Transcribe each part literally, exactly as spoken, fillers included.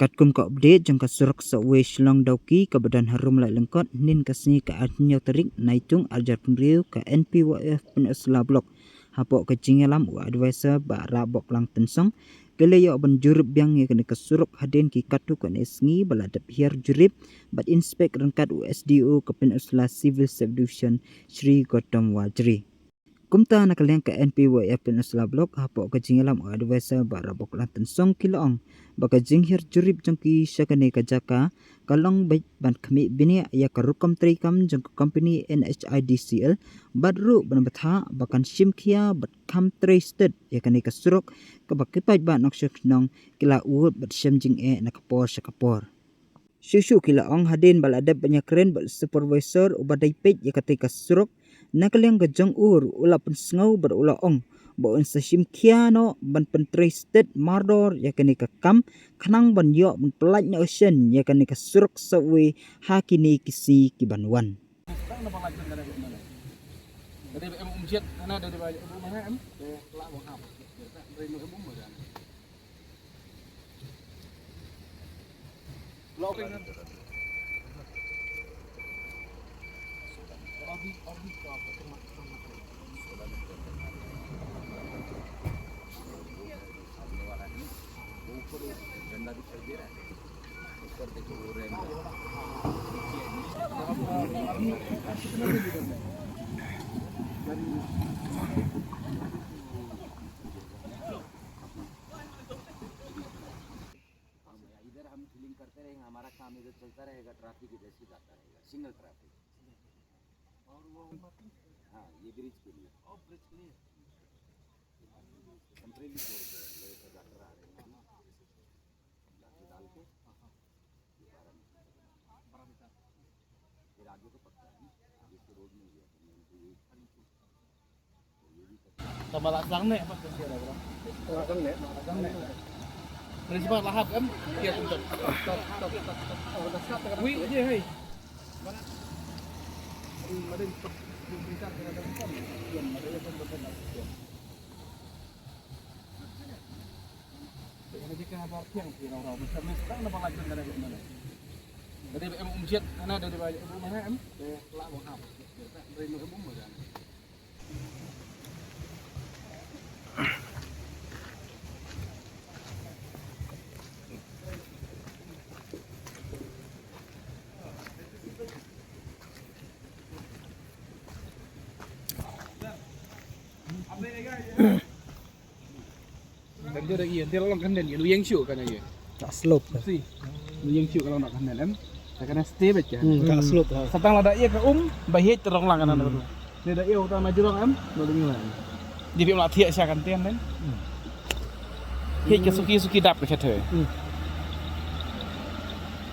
Katkum ka update jong ka surok Sawei Shillong Dawki kaba don harum Laitlangkot, hynnin ka sngi ka arphew hynñiew tarik Naitung arhajar arphew hynriew, ka N P Y F Peninsula Block hapoh ka jingïalam u advisor Bah Raboklang Tynsong, ki la ïoh ban jurip biang ïa kane ka surok hadien ki katto katne sngi ba la dep hiar jurip bad inspect ryngkat u S D O ka Peninsula Civil Subdivision, Shri Gautam Warjri. Kumta, na ka liang ka N P Y F Peninsula Block hapoh ka jingïalam u advisor Bah Raboklang Tynsong, ki la ong ba ka jinghiar jurip jong ki sha kane ka jaka ka long beit ban khmih bniah ïa ka rukom treikam jong ka company N H I D C L, bad ruh ban bthah ba kan shim khia bad kham trei stet ïa kane ka surok kaba ki paidbah nongshong shnong ki la ud bad shem jingeh na ka por sha ka por. Shuh shuh ki la ong, hadien ba la dep ban ïakren bad u supervisor uba dei peit ïa katei ka surok, na ka liang ka jong u ruh u la pynsngew bad u la ong ba un sa shim khia noh ban pyntrei stet mardor ïa kane ka kam, khnang ban ïoh ban pyllait noh shen ïa kane ka surok Sawei ha kine ki sngi ki ban wan. हम, इधर हम क्लीन करते रहेंगे, हमारा काम इधर चलता रहेगा, ट्रैफिक इधर से जाता रहेगा, सिंगल ट्रैफिक। और वो, हाँ, ये ब्रिज के लिए। और ब्रिज के लिए। टेम्परेरी तौर पे लोहे का गाटर आ रहे हैं, गाटर डाल के। Tama la sang ne, apa tu dia, bro? Sang ne, sang ne. Principal lahap kan? Dia tuntut. Wi je, hai. Kan dia lagi, dia long kan dia, lu yang syu kan dia. Tak slope kan. Si. Lu yang syu kalau nak kan dia, em. Tak kena stay baca. Hmm, tak slope ha. Satang lada ia ke um, bahit terong lang kan ada. Ni da ia utang na jurong, em. Lu dengar. Di bim la thiak sha kan tian dan. Hit ke suki suki dap ke chat he.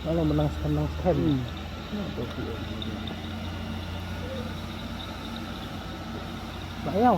Kalau menang sekan menang sekan. Hmm. Bayau.